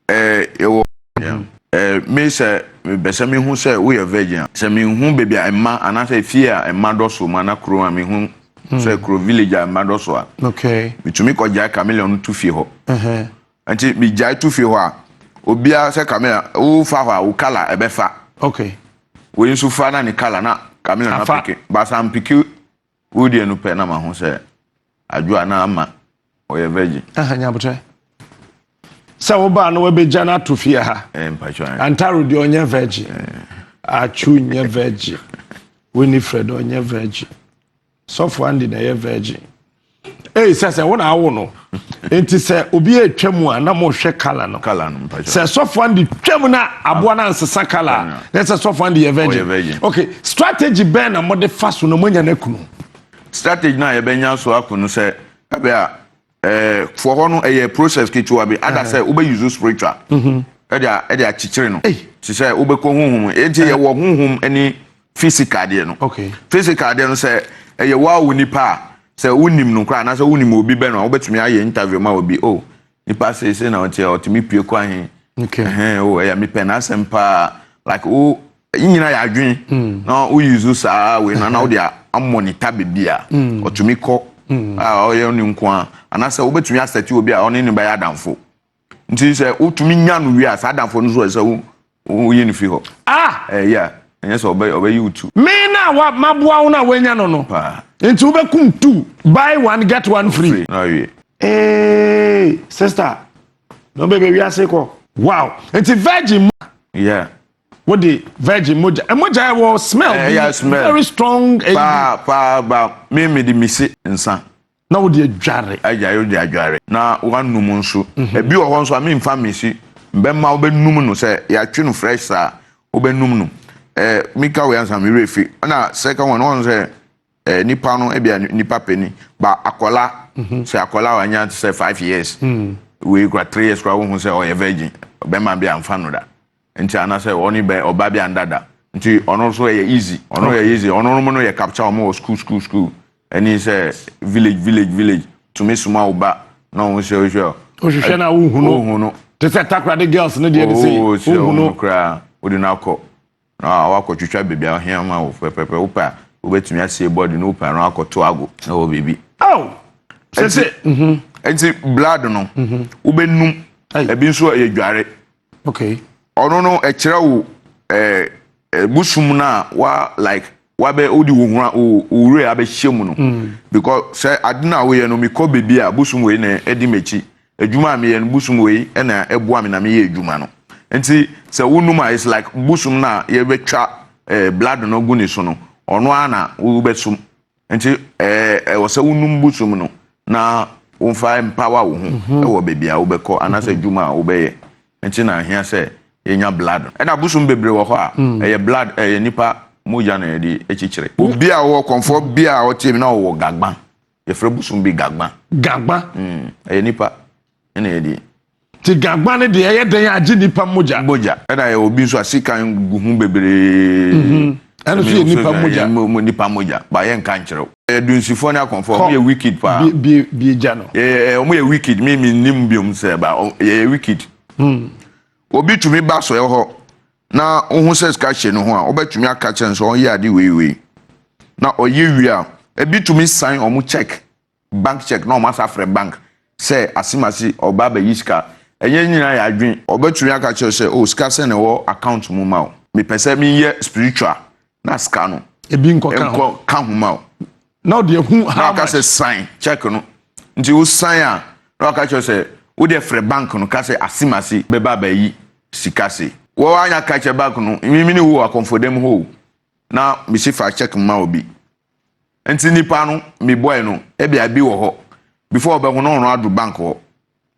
Eh, yɛwɔ eh, me sɛ mepɛ sɛ mehu sɛ woyɛ virgin a sɛ mehu baabi a mma anaasɛ fie a mma dɔso mu ana kuro a mehu hmm. sɛ kuro village a mma dɔso a okay. metumi kɔgyae chameleon no to fie hɔ uh-huh. nti megyae to fie hɔ a obiara sɛ chameleon wofa hɔ a wo kala ɛbɛfa okay. wei nso fa na ne kala na chameleon apeke basa mpeke wo deɛ no pɛ na ma ho sɛ adwo a na ama ɔyɛ virgin. Aha nyabotrɛ. Sɛ wo baa no wabɛgya no ato fie ha. Eh, mpatwa. Antaro deɛ ɔnyɛ virgin. Eh. Atwu nyɛ virgin. Winifred ɔnyɛ virgin. Sɔfo Andy na ɛyɛ virgin. Ei sɛ sɛ wo na awo no. Nti sɛ obi atwa mu a na mohwɛ color no. Color no mpakyɛ. Sɛ sɔfo Andy twa mu na aboa no ansesa color a, na sɛ sɔfo Andy yɛ virgin. virgin. Okay, strategy bɛn na mode fa so na moanya no akunu? Strategy na yɛbɛnya so ako no sɛ ɛbɛ a ɛɛ foɔ hɔ no ɛyɛ process ketewa bi ada sɛ wobɛ use spiritual ɛde ɛde akyekyere no. Te sɛ wobɛkɔ honhom enti yɛwɔ honhom ne physical deɛ no. Okay. Physical deɛ no sɛ ɛyɛ wo a wo nipa a sɛ wonim no koraa anaasɛ wonim obi bɛ no a wobɛtumi ayɛ interview ma obi oh nipa seesei na ɔte a ɔtumi pue kɔ ahe Okay. ɛhɛn o ɛyɛ mepɛ n'asɛm paa like wo nyina yɛ adwene hmm. na wo use saa wei no na wode amɔnita baabi a hmm. ɔtumi kɔ hmm. a ɔyɛ ne nko a anaasɛ wobɛtumi asɛte obi a ɔne ne bɛyɛ adamfo nti sɛ wotumi nya no wie a saa adamfo no so ɛsɛ wo woyi no fi hɔ ah ɛyɛ a ɛnyɛ sɛ ɔbɛ ɔbɛyi wo tu me na wa maboa wo na woanya no no paa nti wobɛkum two buy one get one free, free na awie Hey, sister na ɔbɛbɛ wiase kɔ wow nti virgin mu yeah wode virgin mogya mogya ɛwɔ smell eh, bi smell. very strong eh, paa paa ba me me de misi nsa na wode adware agya yɛ de adware na wanum nso mhm. ebi wɔ hɔ nso a memfa mesi mbɛma wobɛnum no sɛ yɛatwe no fresh saa wobɛnum no ɛɛ eh, mika wei ansa me werɛ fi ɛna second one wɔn sɛ eh, nipa no ebia nipa panyin ba akɔla mhm. sɛ akɔla wanya te sɛ 5 years mm. wei kura 3 years kura wohu sɛ ɔyɛ virgin bɛrima bi amfa no da nti anasɛ ɔne bɛ ɔba bi anda da nti ɔno nso ɛyɛ easy ɔno yɛ easy ɔno no yɛ capture ɔmo wɔ school school school ɛne sɛ village village village tumi soma wo ba na ɔho sɛ ɔhwɛ wohwehwɛ no a wohu no wohu no te sɛ Takoradi girls no deɛ de sɛ wohu no koraa wode no akɔ na wakɔtwitwa baabi a ɔhia ma wo pɛpɛpɛ wopɛ a wobɛtumi asie body no wopɛ no akɔto ago na wɔ baabi oh sɛ sɛ mhm. nti blood no mhm. wobɛnum ebi nso yɛ dware okay ɔno no ɛkyerɛ wo ɛɛ busum no a wa like wabɛ wode wo hura wo wura abɛhyɛ mu no mm. because sɛ ade no a woyɛ no mekɔ baabi a busum wei na ɛdi m'akyi adwuma a meyɛ no busum wei na ɛboa me na meyɛ adwuma no nti sɛ wonum a it's like busum no a yɛbɛtwa eh, blood no gu ne so no ɔno ara na wobɛsum nti eh, ɛwɔ sɛ wonum busum no na womfa empower wo ho mhm. ɛwɔ baabi a wobɛkɔ anaasɛ mhm. adwuma a wobɛyɛ nti na ahia sɛ yɛnya blood ɛna busum bebree wɔ hɔ a mm. ɛyɛ blood ɛyɛ nipa mogya na yɛde akyikyere obi a ɔwɔ kɔnfɔ bi a ɔte mi na ɔwɔ gagban yɛfrɛ busum bi gagban gagban mm, ɛyɛ nipa ɛna yɛde Ti gagba no deɛ ɛyɛ dɛn agye nipa mogya. Mogya ɛna yɛ obi nso a sikan gu ho bebree. Mhm. Ɛno nso yɛ nipa mogya. Nipa mogya ba yɛ nka nkyerɛw. Ɛyɛ dunsifoɔ ne akɔnfoɔ wɔn yɛ wicked paa. Bie bie gya no. Ɛɛ wɔn yɛ wicked mi mi nim biom sɛ ba yɛ wicked. Hmm. Obi tumi ba sɔɛ hɔ na ohun sɛ sika hyɛ ne ho a ɔbɛtumi aka kyerɛ no sɛ ɔnyɛ ade wei wei na ɔyɛ wie a ebi tumi sign wɔn check bank check na wɔn asa afrɛ bank sɛ asemase ɔba abɛyi sika ɛnyɛ nyinaa yɛ adwene ɔbɛtumi aka kyerɛ sɛ oh sika sɛ na ɛwɔ account mu ma o mepɛ sɛ meyɛ spiritual na sika no ebi nkɔ ka ho nkɔ ka ho ma o na ɔde ehu na how ɔka much sɛ sign check no nti wo sign a na ɔka kyerɛ sɛ wo deɛ frɛ bank no ka sɛ asemase bɛba abɛyi sika se wɔn anya ka kyerɛ bank no mimi ne wo wɔ akɔnfɔdɛm hɔ o na mesi fa check ma obi nti nipa no mi boy no ebi abi wɔ hɔ before ɔbɛho no ɔno adu bank hɔ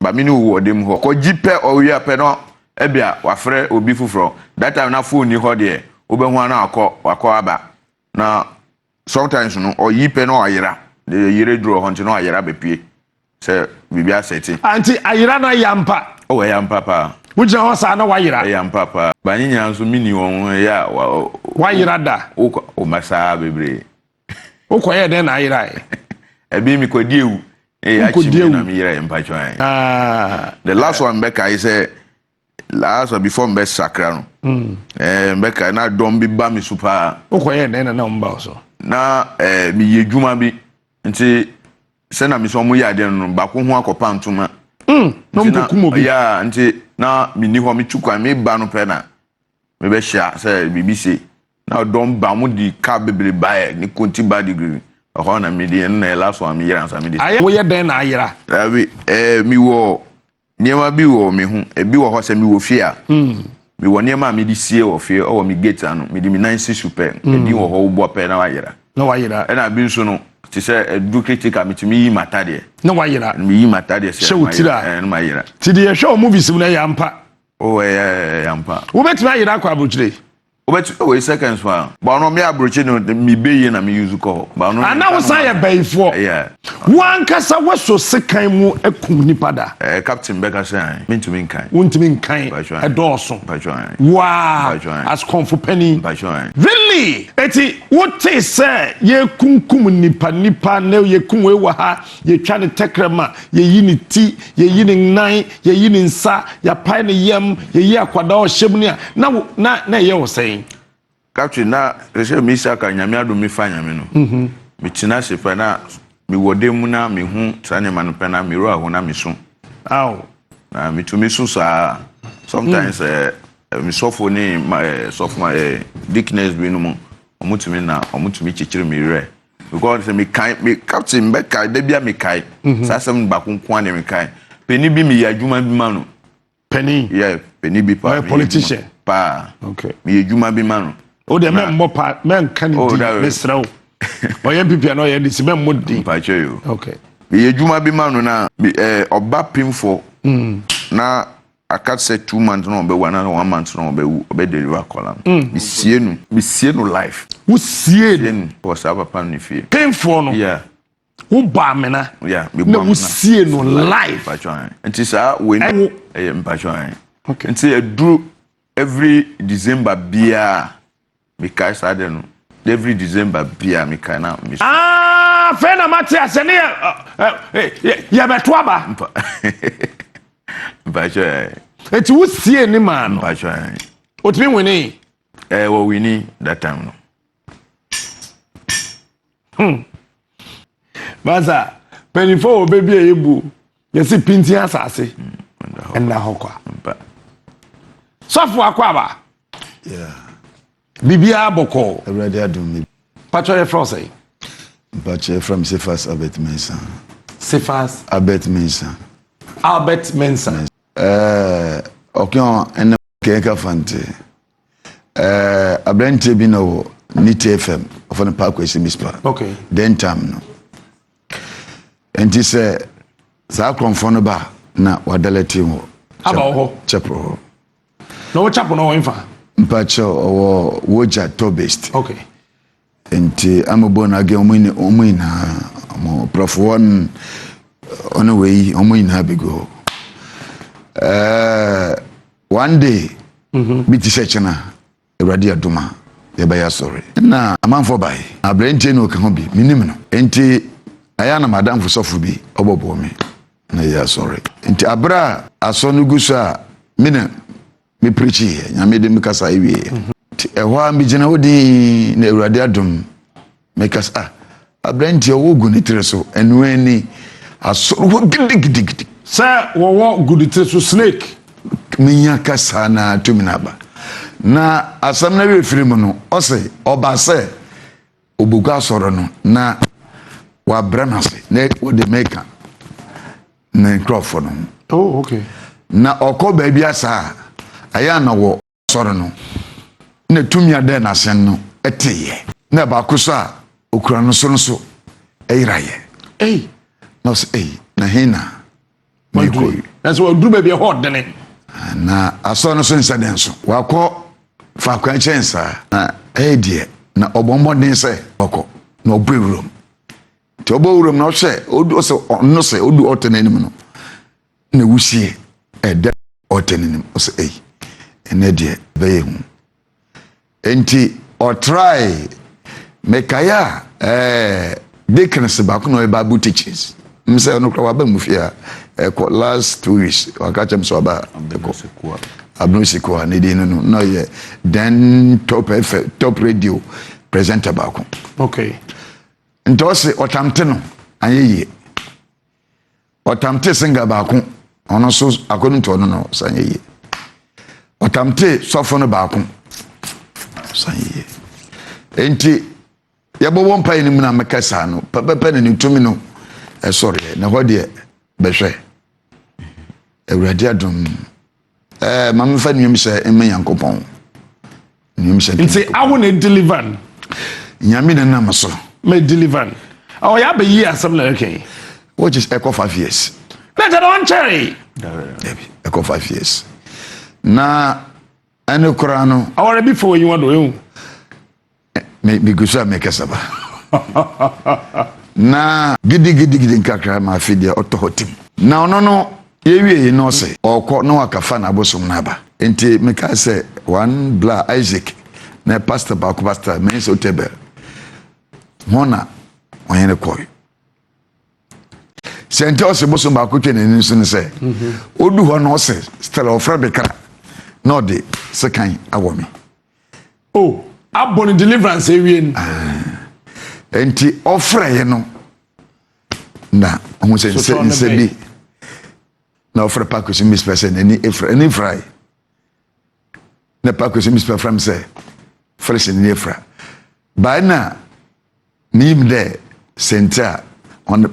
ba mi ne wo wɔ dɛm hɔ kɔgyi pɛ ɔwie pɛ no ebi a wafrɛ obi foforɔ that time na phone ni hɔ deɛ wobɛho ana akɔ wakɔ aba na sometimes no ɔyi pɛ na ɔayera de yere duro hɔ nti na ɔayera bɛpie sɛ biribi asɛte. Anti ayera no ayɛ ampa. Oh ɛyɛ ampa paa. Wogyina hɔ saa na wayera. Ɛyɛ ampa paa. Ba ne nyinaa nso menni wɔn ho ɛyɛ a wa. Wayera da. Wokɔ o ma saa bebree. Wokɔyɛ dɛn na ayerae? Ɛbi mekɔdi ewu. Ɛyɛ akyi mi na meyera yɛ mpakyɛ ayɛ. Ah. The last one mbɛka yi sɛ last one before mbɛ sakra no. Mm. Ɛɛ mbɛka na dɔm bi ba mi so paa. Wokɔyɛ dɛn na na wɔn ba wo so? Na ɛɛ meyɛ adwuma bi nti sɛ na mesɛ ɔmo yɛ adeɛ no baako ho akɔpa ntoma. Mm, na ɔmo kɔkum obi. Yeah, nti na menni hɔ metu kwan meba no pɛ na mebɛhyia sɛ biribi se na ɔdɔm ba ɔmo di kaa bebree baeɛ ne konti ba degree ɛhɔ na mede ɛno na last one meyera ansa mede. Ayɛ woyɛ dɛn na ayera? Dabi ɛɛ mewɔ nneɛma bi wɔ me ho ebi wɔ hɔ sɛ mewɔ fie a. Mm. Mewɔ nneɛma a mede sie wɔ fie ɛwɔ me gate ano. Mede me nan si so pɛ. Ɛdin wɔ hɔ, wobɔ pɛ na wayera. Na wayera. Ɛna bi nso no, te sɛ ɛdu critical, metumi yi m'atadeɛ. Na wayera. Meyi m'atadeɛ sɛ Hyɛ wo tiri a. Ɛɛ, na mayera. Ti deɛ yɛhwɛ wɔ movies mu no, ɛyɛ ampa? Oh, ɛyɛ ampa. Wobɛtumi ayera akɔ aburokyire? Wobɛtu oh, seconds fa. Ba ɔno me aburokyi no, me be yie na me use kɔ hɔ. Ba ɔno. Ana wo san yɛ bɛyifoɔ? Yeah. Wankasa waso sekan mu akum nipa da? Ɛɛ, captain bɛka sɛ an mentumi nkan. Wontumi nkan? Mpatwa. Ɛdɔɔso. Mpatwa an. Waa. Mpatwa an. Asokɔnfo panin. Mpatwa an. Really? Eti wote sɛ yɛkunkum nipa nipa na yɛkum wei wɔ ha, yɛtwa ne tɛkrɛma, yɛyi ne ti, yɛyi ne nan, yɛyi ne nsa, yɛapae ne yam, yɛyi akwadaa ɔhyɛ mu ne a na wo na ɛyɛ wo sɛn? Captain, na sɛ misa ka Nyame adom, mi fa Nyame no. Metena ase pɛ na mewɔ dan mu na mehu saa nneɛma no pɛ na mewura ho na meso. Aw. Na metumi so saa. Sometimes mesɔfo ne ma sɔfo ma deaconess bi no mu, ɔmo tumi na ɔmo tumi kyekyere me werɛ. Because sɛ mekae me, captain, mbɛkae da bi a mekae. Saa asɛm no baako nko ara na mekae. Panin bi, meyɛ adwuma bi ma no. Panin? Yeah, panin bi paa. Ɔyɛ meyɛ politician? adwuma paa. Okay. Meyɛ adwuma bi ma no. O deɛ, mɛmmɔ pa, mɛnka ne Oh, din. that Mesrɛ wo, ɔyɛ NPP a na ɔyɛ NDC, mɛmmɔ din. Mpakyɛ yi o. Okay. Meyɛ adwuma bi ma no na ɔba pimfo na aka sɛ 2 months na ɔbɛwu anaa one month na ɔbɛwu, ɔbɛ deliver akɔla no. Mesie no, mesie no life. Wosie sie no? No wɔ saa papa no ne fie. Pemfoɔ no? Yeah. Wobɔ amena? Yeah. Na wosie no live? Mpakyɛ an. Nti saa wei no Ɛwo. ɛyɛ, mpakyɛ an. Okay. Nti ɛduru every December biara, mekae saa de no, every December biara mekae na me Ah, afei na mate asɛ ne yɛ ɛ, ɛ, yɛbɛto aba. Mpakyɛ ɛ. Eti wosie ne maa no? Mpakyɛ ɛ. Otumi win? Wɔ win that time no. Masa, mpanyinfoɔ wɔ baabi a yɛbu yɛsi pintin asase ɛnna hɔ kwa. Mpa. Sɔfo, akɔ aba. Yeah. Biribiara bɔkɔɔ? Awurade adom mi. Patro, yɛ frɛ sɛ? Mpakyɛ, yɛfrɛ me Cephas Albert Mensah. Cephas? Albert Mensah. Albert Mensah. Ɔka ɛnɛ kɛnka fante. Aberanteɛ bi na wɔ Nite FM, ɔfɔ no Paako Esi Mispa. Den time no. Nti sɛ saa akorɔmfoɔ no ba na wadalɛte wɔ Aba wɔ hɔ? Chapel hɔ. Na wɔ chapel no wɔ nfa? Mpakyɛ, ɔwɔ Wogya Tobist. Nti amabɔ no agɛ ɔmo nyinaa, ɔmo prɔfo hɔ ɔne wei, ɔmo nyinaa bɛgu hɔ. One day bi te sɛ kyena, Awurade adom a yɛbɛyɛ asɔre na amanfoɔ bae. Aberanteɛ na ɔka ho bi, menim no. Nti ɛyɛ na madamfo sɔfo bi ɔbɔbɔɔ me na yɛ asɔre. Nti aberɛ a asɔre no gu so a, me na mepirikyiiɛ, Nyame de me kasa awieɛ. Nti ɛhɔ a megyina hɔ din na Awurade adom mekasa, ah, aberanteɛ ɔwɔ gu ne tiri so, ɛno ani asɔre hɔ gidigidigidi. Sɛ wɔwɔ gu ne tiri so, snake? Menya kasa na tumi no aba na asɛm no awie firi mu no, ɔse ɔba sɛ ɔbɛgu asɔre no na wabrɛ no ase na wɔde meka ne nkurɔfoɔ no ho. Oh, okay. Na ɔkɔ baabi asa a ɛyɛ ana wɔ asɔre no na tumi adɛn n'asɛn no ɛteyɛ na baako so a okura no so no so ɛyerayɛ. Ei. Na ɔsɛ, ei, na he na mekɔ yi? Na sɛ waduru baabi ɛhɔ ɔdene. Na asɔre no so nhyɛ den so wakɔ faako nkyɛn saa na ɛyɛ deɛ na ɔbɔ mmɔden sɛ ɔkɔ na ɔbɔ ewuram. Nti ɔbɔ ewuram na ɔhwɛ ɔdu, ɔsɛ ɔno sɛ ɔdu ɔtɔ n'anim no na ewusie ɛda ɔtɔ n'anim. Ɔsɛ, ɛyi, ɛnɛ deɛ bɛyɛ hu. Nti ɔtrae mekae a deacons baako na ɔyɛ Bible teachers m sɛ ɔno kora waba mu fie a ɛkɔ last 2 weeks, waka kyerɛ m sɛ waba ɛkɔ Abeno Sikoa ne din no na ɔyɛ then top F, top radio presenter baako. Nti ɔse ɔtamte no anyɛ yie, ɔtamte singer baako, ɔno nso according to ɔno no san yɛ yie, ɔtamte sɔfo no baako san yɛ yie. Nti yɛbɔbɔ mpaeɛ no mu na mɛka saa no pɛpɛpɛ na ne tumi no ɛsɔreɛ na hɔ deɛ bɛhwɛ, Awurade adom. Ɛɛ ma memfa nnuamhyɛ mma Nyankopɔn. Nnuamhyɛ nka Nti Nyankopɔn. awo na deliver no. Nyame na nam so. Ma deliver no. Ɔyɛ abɛyi asɛm na ɛka yi. Which is ɛkɔ 5 years. Na kyerɛ dɛ ɔnkyɛree. Dabi, ɛkɔ 5 years. Na ɛne koraa no. Awɔre bi fa w'enyiwa do ehu. Me megu so a mekasa ba. Na gidigidigidi nkakra ma afe deɛ ɔtɔ hɔ tim. Na ɔno no yɛwie yi na ɔse ɔkɔ na wakafa n'abosom no aba. Nti mekaa sɛ one bla Isaac na pastor baako, Pastor Mensa Otebel ho na ɔhene kɔe. Sɛ nti ɔse bosom baako twa n'ani so no sɛ ɔdu hɔ no ɔse still ɔfrɛ me kra na ɔde sekan awɔ me. Oh, abɔ no deliverance ewie no. Nti ɔfrɛ no na ɔho sɛ nsɛ nsɛ bi na ɔfrɛ Pakosi Mispɛ sɛ n'ani efra n'ani frae na Pakosi Mispɛ frɛ m sɛ frɛ sɛ n'ani efra baa na meyim dɛ sɛnti a ɔno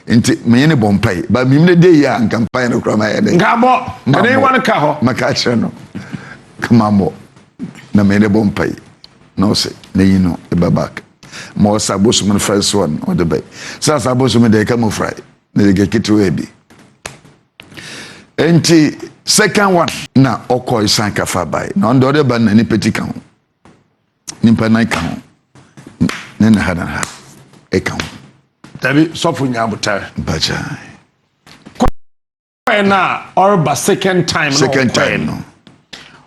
nti menye ne bɔ mpae ba meyim dɛ de yi a nka mpae no koraa mayɛ dɛ. Nka abɔ ɛne wa no ka hɔ. Maka akyerɛ no kama mmɔ na menye ne bɔ mpae na ɔsɛ n'enyi no ɛba back ma ɔsa abosom no first one ɔde bɛyɛ sɛ asa abosom deɛ ɛka mu frae na yɛ ketewa bi. Nti second one na ɔkɔ san kafa bae na ɔno deɛ ɔde ba no na nipa ti ka ho, nipa nan ka ho, ne na ha na ha ɛka ho. Dabi, sɔfo nya abotare. Mpakya. Kɔɛ na ɔreba second time na second ɔkɔɛ time no.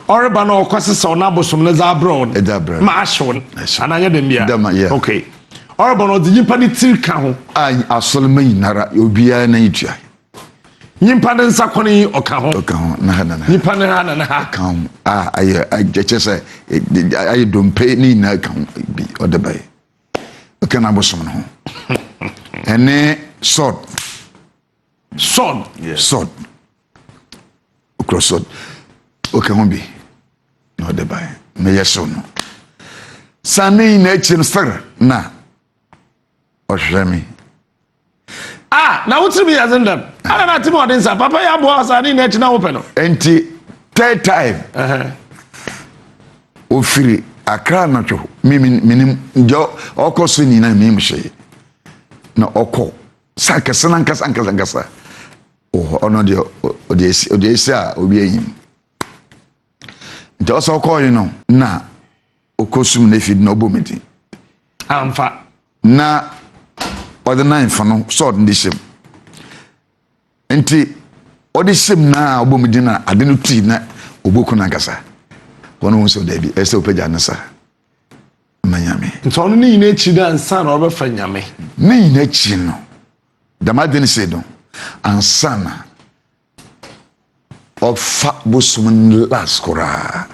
Ɔreba na ɔkɔ sesa ɔno abosom no dze abrɛ wo. Ɛdze abrɛ no. Ma ahyew no. Ahyew. Anaa nyɛ dɛm bia? Dɛm a, yeah. Okay, ɔreba no ɔdze nyimpa ne tsir ka ho. A asɔrema nyinara obiara n'anyi tua. Nyimpa ne nsa kɔn yi ɔka ho. Ɔka ho na ha na ha. Nyimpa ne ha na ne ha. Ka ho a ayɛ kyɛ sɛ ayɛ dompe ne nyinaa ka ho bi ɔde bɛyɛ ɔka n'abosom no ho ɛne sword. Sword. Sword, okura sword, ɔka ho bi na ɔde bae meyɛ hyew no san ne nyinaa akyi no sɛr na ɔhwehwɛ me. Ah, na wotiri mi yɛ dzen dɛm ana na ati mi ɔde nsa papa yɛ aboa ɔsa ne nyinaa akyi na wopɛ no. Nti third time ofiri Akra anadwo, mi mi minim deɛ ɔkɔ so nyinaa, mi hwee na ɔkɔ sa kɛse na nkasa nkasa nkasa wɔ hɔ. Ɔno deɛ ɔde esi ɔde esi a obi ayim nti ɔsɛ ɔkɔɔ yi no na ɔkɔ sum na efi na ɔbɔ mi din. Amfa. Na ɔde nan fa no sɔɔd de hyɛ mu nti ɔde hyɛ mu na ɔbɔ mi din na ade no tui na ɔbɔ kun ankasa wɔn ho sɛ daabi, ɛsɛ ɔpɛgya ne sa ma Nyame. Nti ɔno ne nyinaa akyi dɛ ansa na ɔbɛfa Nyame. Ne nyinaa akyi no dɛm ade no sei no ansa na ɔfa bosom no last koraa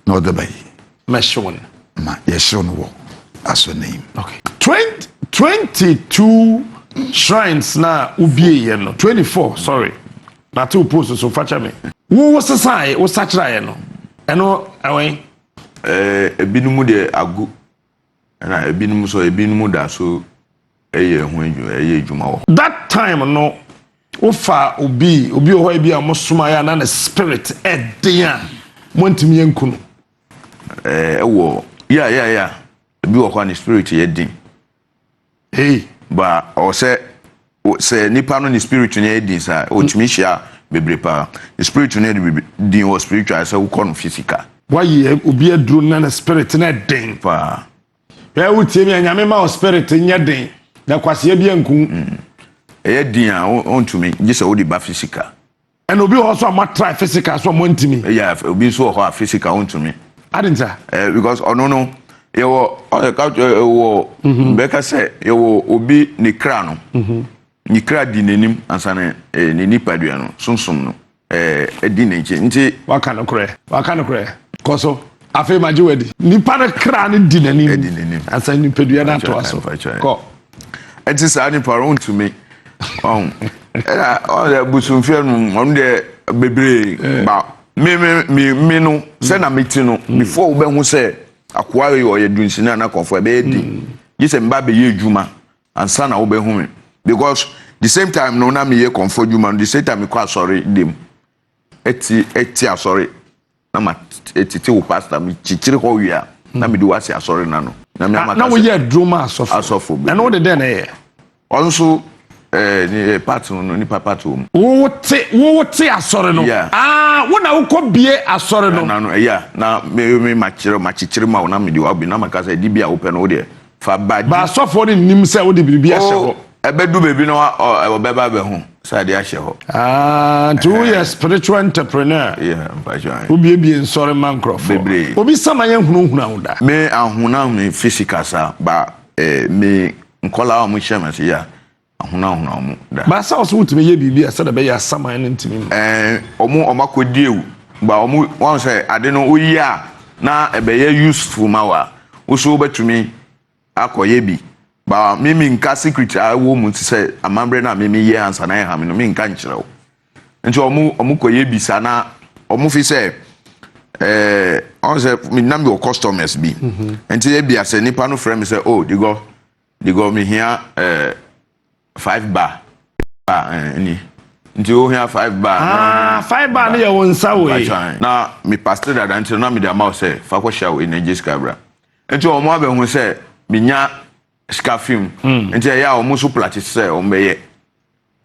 na ɔde ba yi. Mɛhyew no. Ma yɛhyew no wɔ asɔ n'anim. Okay. 20, 22 shrines na wobieɛ no, 24, sorry, nate wo post so fa kyɛ me. Wo sesaeɛ, wo sakyeraeɛ no, ɛno ɛwɛn? Ebinom deɛ agu ɛna ebinom nso ebinom da so ɛyɛ ho adwuma, ɛyɛ adwuma wɔ hɔ. That time no wofa obi wɔ hɔ bi a mo somaeɛ a na ne spirit ɛden a moantumi anku no. Ɛwɔ ya ebi wɔ hɔ a ne spirit yɛ den. Hey. Ba ɔsɛ sɛ nipa no ne spirit no yɛ den saa, otumi hyia bebree paa ne spirit no yɛ den wɔ spiritual sɛ wokɔ no physical. Wayɛ obi aduro na ne spirit no ɛden. Paa. Hwɛ, wotie mi a, Nyame ma wo spirit nyɛ den na kwasea bi anku. Ɛyɛ den a ɔntumi gye sɛ wode ba physical. Ɛna obi wɔ hɔ so a moatry physical so a moantumi. Ɛyɛ obi nso wɔ hɔ a physical ɔntumi. Ade nta? Because ɔno no yɛwɔ ɔyɛ ka ɛwɔ bɛka sɛ yɛwɔ obi ne kra no ne kra di n'anim ansa na ne nipadua no sunsun no ɛdi ne nkyɛn nti. Waka no korɛ, waka no korɛ, kɔ so. Afei magye wadi, nipa no kra no di n'anim. Ɛdi n'anim. Ansa nipadua no atoa so kɔ. Ɛnti saa nipa no ɔntumi ɔn ɛna ɔyɛ busumfie no ɔno deɛ bebree ba me me me me no sɛ na me ti no before wobɛhu sɛ akoa yi ɔyɛ dunsini ana kɔnfɔ, ɛbɛyɛ di gye sɛ mba bɛyɛ adwuma ansa na wobɛhu me, because the same time no na meyɛ kɔnfɔ adwuma no, the same time mekɔ asɔre dem. ɛti ɛti asɔre na ma tete wo pastor me kyikyiri hɔ wie a na mede wo asi asɔre no ano. Na me ama na woyɛ aduro ma asɔfo. Asɔfo bebree. Ɛno wode dɛn na ɛyɛ? Ɔno nso ɛɛ ne part no no nipa part wɔ mu. Wo te wo te asɔre no. Yeah. Ah, wo na wokɔ bie asɔre no. Na no ɛyɛ na me me ma kyerɛ ma kyikyiri ma wo na mede wo abi na maka sɛ di bi a wopɛ no wo deɛ fa ba di. Ba asɔfoɔ no nnim sɛ wode biribi ahyɛ Oh, hɔ. ɛbɛdu baabi na ɔbɛba abɛhu sɛ adeɛ ahyɛ hɔ. Ah, nti woyɛ spiritual entrepreneur. Yeah, mpakyɛ ahe. Wobiebie nsɔre ma nkurɔfoɔ. Bebree. Obi sama yɛ hunahuna wo da. Me ahuna me physical saa ba eh, me nkɔlaa a wɔn hyɛ me ase ya ahunahuna wɔn da. Ba sɛ ɔsɛ wotumi yɛ biribi a sɛdeɛ ɛbɛyɛ asaman no ntumi mma. Eh, wɔn wɔn akɔdi ewu ba wɔn wɔn sɛ ade no woyi a na ɛbɛyɛ useful ma wo a woso wobɛtumi akɔyɛ bi ba me me nka secret a ɛwɔ mu te sɛ amammerɛ no a me me yɛ ansa na ɛha me no me nka nkyerɛ wo nti ɔmo ɔmo kɔyɛ bi saa na ɔmo fi sɛ ɛɛ ɔn sɛ me nam wɔ customers bi mhm. nti ebi asɛ nipa no frɛ me sɛ oh digɔ digɔ me hia ɛɛ five bar bar ɛɛ ni nti o hia five bar. Ah, five bar no yɛ wo nsa wei. Na me pastor dada nti na me de ama wo sɛ fa kɔ hyia wo energy sika bra. Nti wɔn abɛhu sɛ menya sika fi mu. Hmm. Nti ɛyɛ a wɔn nso plate sɛ wɔn bɛyɛ.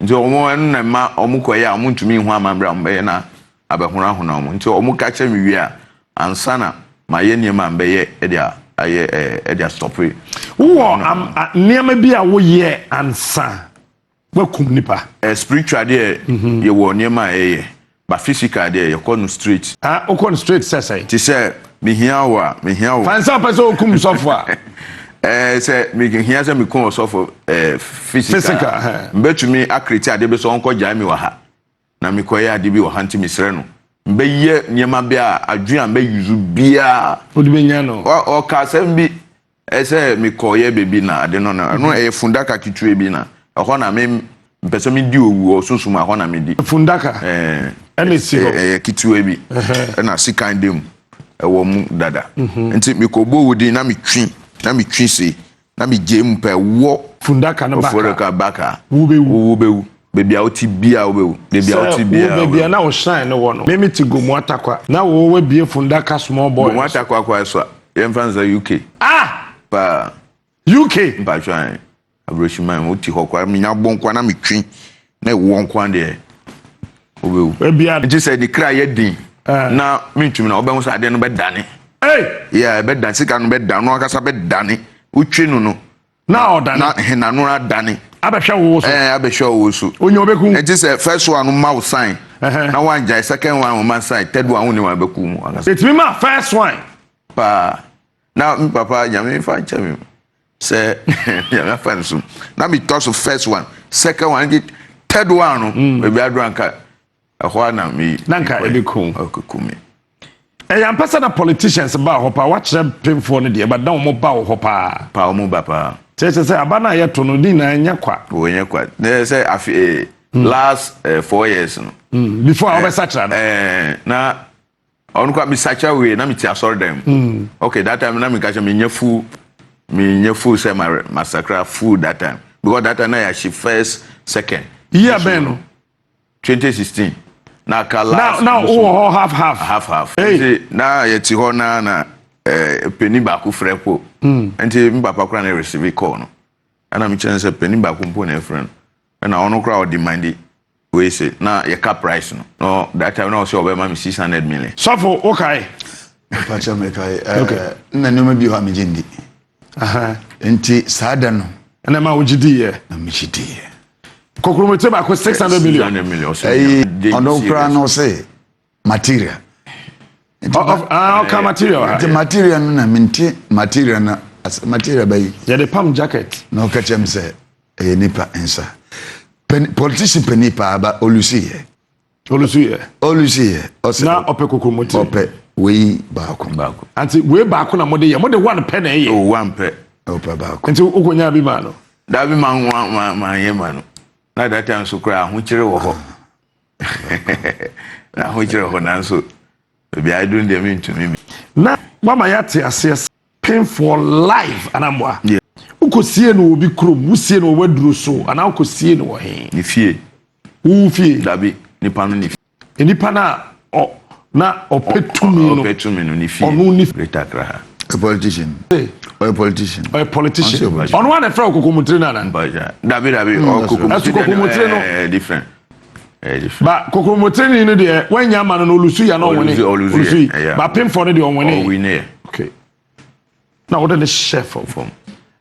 Nti wɔn ɛno na ɛma wɔn kɔyɛ a wɔn ntumi nhu amammerɛ a wɔn bɛyɛ na abɛhonahona wɔn. Nti wɔn ka kyerɛ me wie a ansa na mayɛ nneɛma a mbɛyɛ ɛde ayɛ ɛɛ ɛde asɔpe. Wowɔ nneɛma bi a woyɛ ansa wakum nipa. Eh, spiritual deɛ mhm. yɛwɔ nneɛma a ɛyɛ ba physical deɛ yɛkɔ no straight. Ah, wokɔ no straight sɛ sɛn? Te sɛ mehia wo a mehia wo. Fansa pɛ sɛ okum sɔfo a. Eh, sɛ mehia sɛ mekum ɔsɔfo eh, physical. Physical. Mbɛtumi akreti adeɛ bi sɛ ɔnkɔ gyae mi wɔ ha. Na mekɔyɛ ade bi wɔ ha nti mesrɛ no mbɛyɛ nneɛma bi a adwene a mbɛyuzu biara. Wode bɛnya no. Ɔka asɛm bi sɛ mekɔyɛ baabi na ade no na ɛno ɛyɛ fundaka ketewa bi na ɛhɔ na me mpɛ sɛ medi owu ɔsunsum a ɛhɔ na medi. Fundaka ɛna esi hɔ. Ɛyɛ ketewa bi ɛna sikan da mu ɛwɔ mu dada nti mekɔbɔ owu din na metwi na metwi sei Na me gye mu pɛ wɔ. Fundaka no baka. Fundaka baka. Wo bɛ wu. Wo bɛ wu. Beebi a wote bia wo bɛ wu. Beebi a wote bia. Sɛ wo baabi a na wo shrine no wɔ no. Me me te Gomu Atakwa. Na wo wabie fundaka small boy. Gomu Atakwa kwa so a. Yɛn fa nsa UK. Ah! Paa. UK. Mpatsɔ an. Aburokyiman wo te hɔ kwa me nya bɔ nkwa na me twi na ɛwɔ nkwa deɛ wo bɛ wu. Ebia. Nti sɛ ne kra yɛ den na me ntumi na ɔbɛn ho sɛ adeɛ no bɛ dane. Hey! Yeah, ɛbɛ dane sika no bɛ dane no ankasa bɛ dane wotwi no no. Na ɔdane. Na henano adane. Abɛhwɛ wo so. Ɛɛ abɛhwɛ wo so. Onya ɔbɛku. Nti sɛ first one no ma wo sign. Na wangyae second one ma sign third one wo ne wɔn abɛku mu ankasa. Etumi ma first one. Paa na me papa nyame fa nkyɛ me. Sɛ nyame afa no so na metɔ so first one second one nti third one no mm. baabi adoro anka ɛhɔ a na me na nka ɛbɛku ɛkɔku me. Ɛyɛ ampa sɛ na politicians ba hɔ paa wakyerɛ mpemfoɔ no deɛ ba na wɔn ba wɔ hɔ paa. Paa wɔn ba paa. Kyerɛ sɛ sɛ aba no a yɛto no ne nyinaa nyɛ kwa. Wɔnyɛ kwa na sɛ afe eh, mm. last eh, 4 years no. Before a wɔbɛsakyera no. Eh, na ɔno kora mesakyera wei na mete asɔre dan mu mm. Okay, that time na meka kyɛ menyɛ full menyɛ full sɛ ma masakra full that time because that time na yɛahye first second. Year bɛn no? 2016 na aka last. Na wowɔ hɔ half half. Half half. Nti na yɛte hɔ na na eh, panin baako frɛ po mm. Nti me papa kora na receive call no ɛna mekyerɛ no sɛ panin baako mpo na ɛfrɛ no ɛna ɔno koraa ɔde mandi wei se na yɛka price no no that time na ɔsɛ ɔbɛma me 600 million. Sɔfo, wokae? Mepakyɛ mekae. Okay. Na nneɛma bi hɔ a megye ndi. Nti saa da no. Ɛna ma wogye diiɛ. Na megye diiɛ. Kokuromete baako 600 million. 600 million. Ɛyi ɔno koraa no ɔse material. Ɔka material. Nti material no na mente material no material bɛyi. Yɛde pam jacket. Na ɔka kyerɛ me sɛ ɛyɛ nipa nsa. Politician panin paa ba olusi yɛ. Olusi yɛ. Olusi yɛ. Ɔsɛ na ɔpɛ kokuromoti. Ɔpɛ wei baako. Baako. Anti wei baako na mo de yɛ mo de one pɛ na ɛyɛ. O one pɛ. Ɔpɛ baako. Nti okonya bi ma no. Dabi ma ma ma ma yɛ ma no. Na that time so koraa ahokyere wɔ hɔ. Na ahokyere wɔ hɔ nanso ebi ayi dun deɛ mi ntumi bi. Na wama yɛate aseɛ painful life anamboa. Yeah. Wokɔsie no wɔ obi kurom, wosie no wɔ waduro so anaa wokɔsie no wɔ he? Ne fie. Wo fie? Dabi, nipa no ne fie. Nipa no a ɔ na ɔpɛ tumi no. Ɔpɛ tumi no ne fie. Ɔno ne. Greater Accra ha. A politician. Ɔyɛ politician. Ɔyɛ politician. Ɔno wa na ɛfrɛ ɔkokomutire no ana? Dabi dabi ɔkokomutire kokomutire no. Ɛyɛ different. Ɛyɛ different. Ba kokomutire ni no deɛ wɔnya ama no na olusu ya na ɔwene. Olusu yi. Ba pemfo no deɛ ɔwene. Ɔwene. Okay. Na wɔde ne hyɛ fam. Fam.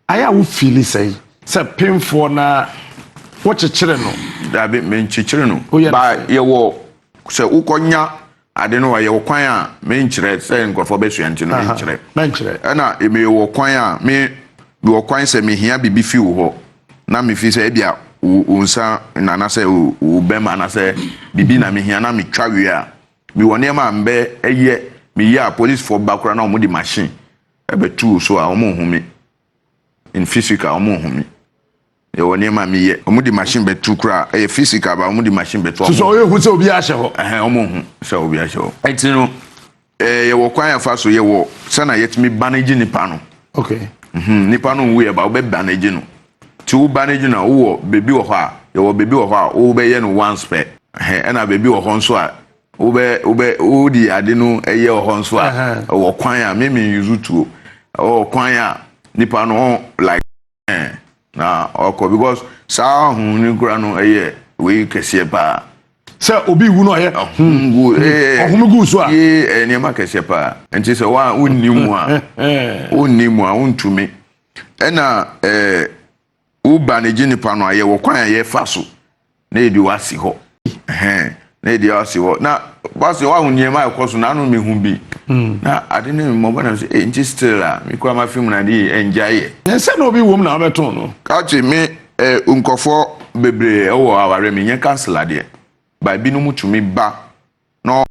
Ayɛ a wo fiili sɛn sɛ pemfoɔ na wokyekyere no? Dabi, menkyekyere no. Ba yɛwɔ sɛ wokɔnya ade no a yɛwɔ kwan a menkyerɛ sɛ nkurɔfoɔ bɛsua nti no menkyerɛ. Menkyerɛ. Ɛna mewɔ kwan a me mewɔ kwan sɛ mehia biribi fi wo hɔ na mefi sɛ ebia wo nsa na anasɛ wo bɛma anasɛ biribi na mehia na metwa wie a mewɔ nneɛma a mbɛ ɛyɛ meyɛ a policefoɔ ba koraa na wɔn de machine ɛbɛtu wo so a wɔn nhu me in physical wɔn nhu me yɛwɔ nneɛma a meyɛ wɔn de machine bɛtu koraa ɛyɛ physical ba wɔn de machine bɛtu. Soso ɔyɛ hu sɛ obi ahyɛ hɔ. Ɛhɛn wɔn nhu sɛ obi ahyɛ hɔ. Ɛti no ɛɛ yɛwɔ kwan yɛfa so yɛwɔ sɛnɛ yɛtumi banage nipa no. Okay. Nipa no nwu yɛ ba wobɛ banage no ti wo banage no a wowɔ beebi wɔ hɔ a yɛwɔ beebi wɔ hɔ a wobɛyɛ no once pɛ ɛhɛn ɛna beebi wɔ hɔ nso a wobɛ wobɛ wodi ade no ɛyɛ wɔ hɔ nso a ɛwɔ kwan a me me use tuo ɛwɔ kwan a nipa no like ɛn na ɔkɔ because saa ahun ne kura no ɛyɛ wei kɛseɛ paa. Sɛ obi wu no ɔyɛ ɔhum gu ee ɔhum gu so a ee ɛyɛ nneɛma kɛseɛ paa nti sɛ wa wonni mu a wonni mu a wontumi ɛna ɛɛ woba ne gye nipa no a yɛwɔ kwan a yɛfa so na yɛde wasi hɔ ɛhɛn na yɛde wasi hɔ na wasi hɔ ahu nneɛma a ɛkɔ so na ano mehu bi na ade ne mmɔbɔ na sɛ ee nti still a me kura ma fi mu na ade yi ɛngya yɛ. Sɛ na obi wom na ɔbɛtɔn no. Kakye me ɛɛ nkɔfoɔ bebree ɛwɔ aware mi nyɛ counsellor deɛ ba ebinom tumi ba na.